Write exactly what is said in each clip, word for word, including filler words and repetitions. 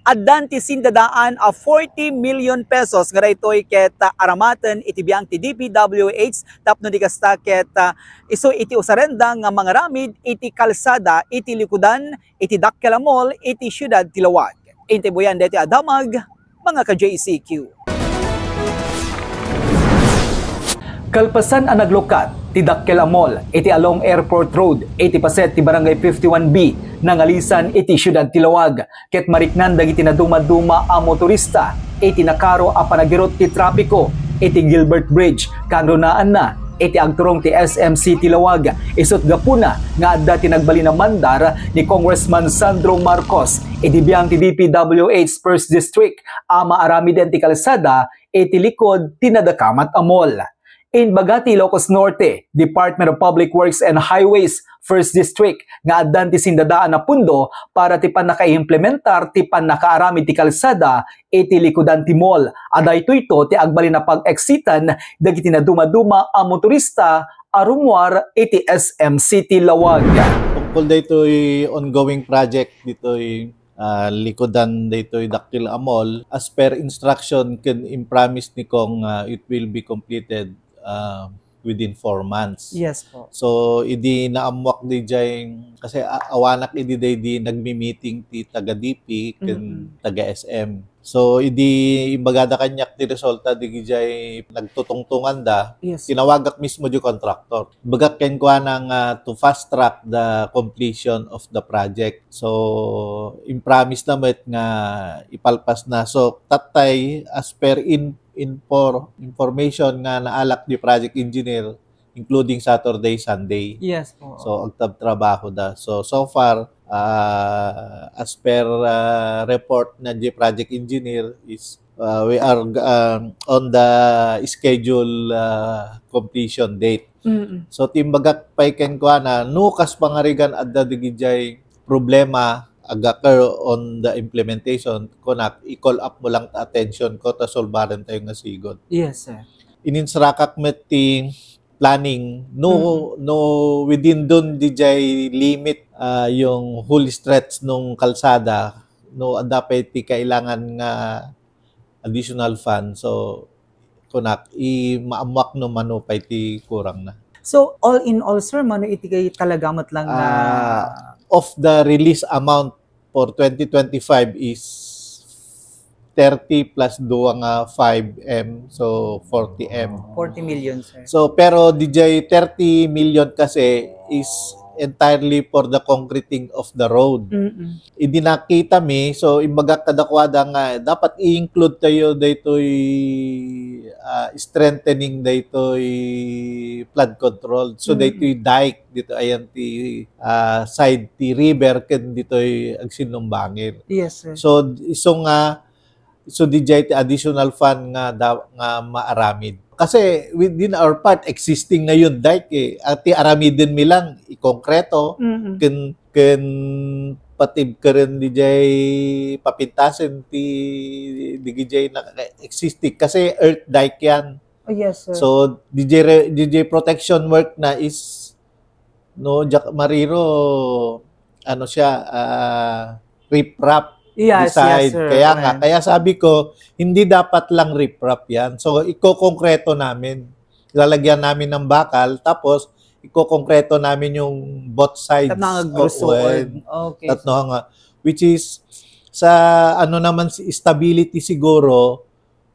Addan ti sindadaan a forty million pesos nga daytoy ket, ah, aramaten iti biang ti D P W H tapno di kasta ket, ah, isu iti usarenda nga mangaramid iti kalsada iti likudan iti dakkel a mall iti siudad ti Laoag. Intibuyan daytoy a damag, mga ka-J C Q. Kalpasan a naglukat ti dakkel a mall iti along Airport Road iti paset ti Barangay fifty-one B, nangalisan iti siudad ti Laoag, ket mariknan dagiti nadumaduma a motorista iti nakaro a panagirot ti trapiko iti Gilbert Bridge, kangrunaanna iti agturong ti S M City Laoag. Isut gapuna nga adda ti nagbalin a mandar ni Congressman Sandro Marcos iti biang ti D P W H First District a maaramiden ti kalsada iti likod ti nadakamat a mall. Inbaga ti Ilocos Norte Department of Public Works and Highways First District nga addan ti sindadaan a pundo para ti pannakaimplementar ti pannakaaramid ti kalsada iti likudan ti mall. A daytoyto ti agbalin a pag-exitan dagiti nadumaduma a motorista a rummuar iti S M City Laoag. Tungkol daytoy ongoing project ditoy, ah, likudan daytoy dakkel a mall, as per instruction ken impromise ni Cong, ah, it will be completed, ah, within four months. Yes po. So, idi naammuak diay, kasi a-, awanak idi daydi nagmi-meeting ti taga D P ken Mm-mm. taga S M. So, idi imbagada kaniak ti resulta diay nagtutungtunganda, Yes. tinawagak mismo diay contractor. Bagak kenkuana nga to fast track the completion of the project. So, impromise na met nga ipalpas na. So, tattay, as per in-, infor-, information nga naalak diay project engineer, including Saturday, Sunday. Yes po. So, agtabtrabaho da. So, so far, ah, as per, ah, report na diay project engineer is, ah, we are, um, on the schedule, ah, completion date. Mm-mm. So, ti imbagak pay kenkuana, no, kas pangarigan adda diay problema, aga-occur on the implementation, kunak, i-call up mo lang ta attention ko, ta solbaren tayo nga sigud. Yes, sir. Ininstruct ak met ti planning, no, Mm. no, within dun diay limit, ah, yung whole stretch nung kalsada, no, adda pay ti kailangan nga additional fund. So, kunak, i-, maammuak no mano pay ti kurang na. So, all in all, sir, mano iti kay talaga met lang nga Ah, of the release amount for twenty twenty-five is thirty plus dua nga five M, so forty M. Forty million, sir. So, pero diay thirty million kasi is entirely for the concreting of the road. Mm-mm. Idi nakita mi, so, imbagak kadakuada nga dapat i-include tayo daytoy, ah, strengthening daytoy flood control. So, Mm-mm. daytoy dike dito ayan ti, ah, side ti river ken ditoy agsinumbangir. Yes, sir. So, isu nga, so, diay ti additional fund nga da-, nga maaramid. Kasi within our part, existing na yun, dike, eh. At ti aramiden mi lang, ikongkreto, Mm-mm. ken, ken patibkeren diay papintasen ti, diay naka-, existing. Kasi earth dike yan. Oh, yes, sir. So, diay re-, diay protection work na is, no, Jack Mariro, ano siya, ah, riprap Yes, yes, beside. Sir. Kaya nga, Well. kaya sabi ko, hindi dapat lang riprap yan. So, ikokongkreto namin. Lalagyan namin ng bakal, tapos ikokongkreto namin yung both sides. Sa mga Oo, grusuon. eh. Okay. Tatlo nga. Which is, sa ano naman, si stability siguro,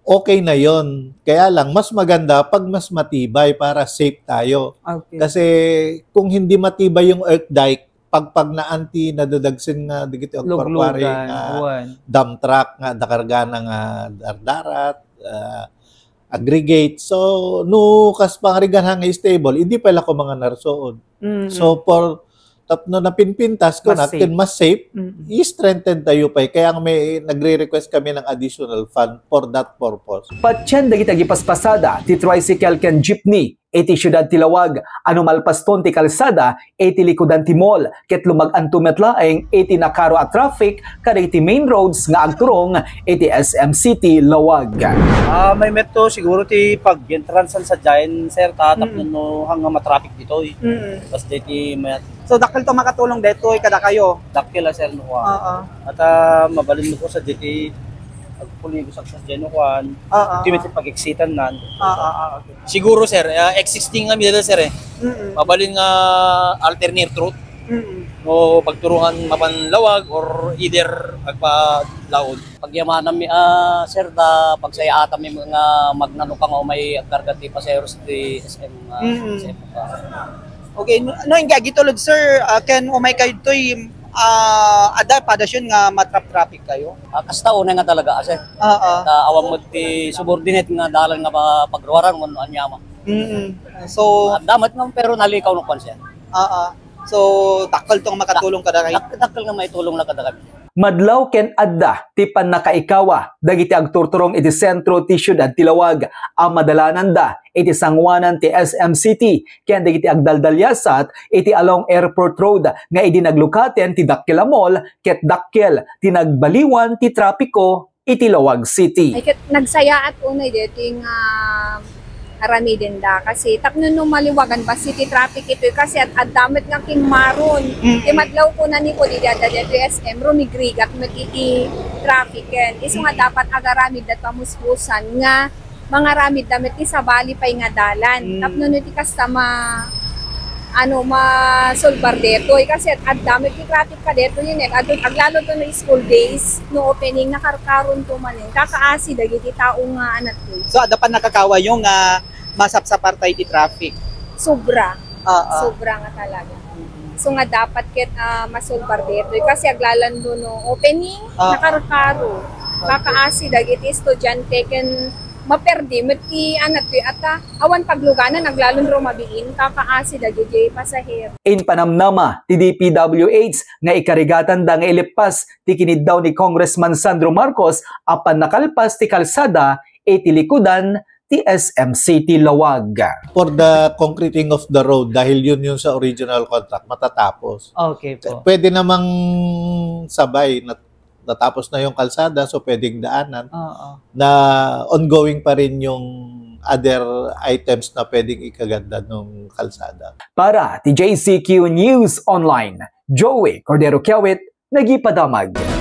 okay na yon. Kaya lang, mas maganda pag mas matibay para safe tayo. Okay. Kasi kung hindi matibay yung earth dike, pagpagnaan ti nadadagsen nga dagiti agparpari Luglugan, nga one. Dump truck nga dakargana nga dardarat, ah, aggregate. So, no, kas pangarigan nga stable, hindi pala ko mga narsoon. Mm. So, for tapno napinpintas ko Mas na, safe. ken mas safe, Mm. i-strengthen tayo pa eh. Kaya nga may nagre-request kami ng additional fund for that purpose. Patien dagiti agipaspasada ti tricycle ken jeepney iti siudad ti Laoag, ano malpaston ti kalsada iti likudan ti mall, ket lumag-anto met laeng iti nakaro a traffic kadagiti main roads nga agturong iti S M City Laoag. Ah, may metto siguro ti pag-entrance sa Giant, sir, ta tapno Mm. no hanggang matraffic ditoy. Mm. Tapos dito may So, dakkelto makatulong daytoy kadakayo. Dakkel a, sir, no kuan. Oo. At ah, mabalin mo ko sa diti agpuli ko sa sa Genokuan. Oo. Timit pag-exitan nan. Oo, oo, okay. Siguro, sir, ah, existing nga middle, sir, eh. Mm-mm. Mabalin nga alternate route. Mm-mm. No pagturungan mapan Laoag or either agpalaod. Pagyamanan mi, ah, sir, da pagsayaatan mi nga magnano ka nga umay agkarga ti pasaheros ti S M, ah, Mm. S M ka. Okay, no, no, inggay agitulod, sir, ah, ken umay kayo toy ah, adda padasyon nga matrap traffic kayo? Ah, kasta unay nga talaga, ah, sir. Oo. Ta awan mo ti subordinate nga dalan nga pa- pagruaran mo no anyama. Mm. So, Ang damat nga pero nalikaw no kwan, sir. Oo. So, dakkelto nga makatulong kadakayo. Dak- dakkel nga maitulong na kada kami. Madlaw ken adda ti pannakaikawa dagiti agturturong iti sentro ti siudad ti Laoag a madalananda iti sanguanan ti S M City ken dagiti agdaldalyasat iti along Airport Road nga idi naglukaten ti dakkel a mall ket dakkel ti nagbaliwan ti trapiko iti Laoag City. Ay ket nagsayaat unay deti nga aramidenda kasi tapno no maliwagan bassit ti traffic itoy kasi at adda met nga kimmaron. Mm. Ti madlaw ko na ni ko di dada deti S M rumigrigat met iti traffic ken isu nga dapat agaramid da pamuspusan nga mangaramid da met ti sabali pay nga dalan. Mm. Tapno no ti kasta ma ano masolbar detoy kasi at adda met ti traffic ka detoy yun eh. Adu- aglalo to no school days, no opening nakarkaron to manen. Kakaasi dagiti tao nga anak ko. So, adda pannakaikawayo nga masapsapar tayo ti traffic. Sobra. Oo. Sobra nga talaga. So nga dapat ket ah, masolbar detoy kasi aglalan do no opening Ah. nakarkaro. Kakaasi dagiti estudiante ken maperdi met ti anak ko ata awan pagluganan aglalon rumabiin kakaasi dagiti pasahero. In panamnama ti D P W H nga ikarigatanda nga ileppas ti kiniddaw ni Congressman Sandro Marcos a pannakalpas ti kalsada iti likudan ti S M City Laoag. For the concreting of the road, dahil yun yung sa original contract, matatapos. Okay po. Pwede namang sabay, nat- natapos na yung kalsada, so pwedeng daanan, Oo. na ongoing pa rin yung other items na pwedeng ikaganda ng kalsada. Para ti J C Q News Online, Joey Cordero Kiawit, nagipadamag.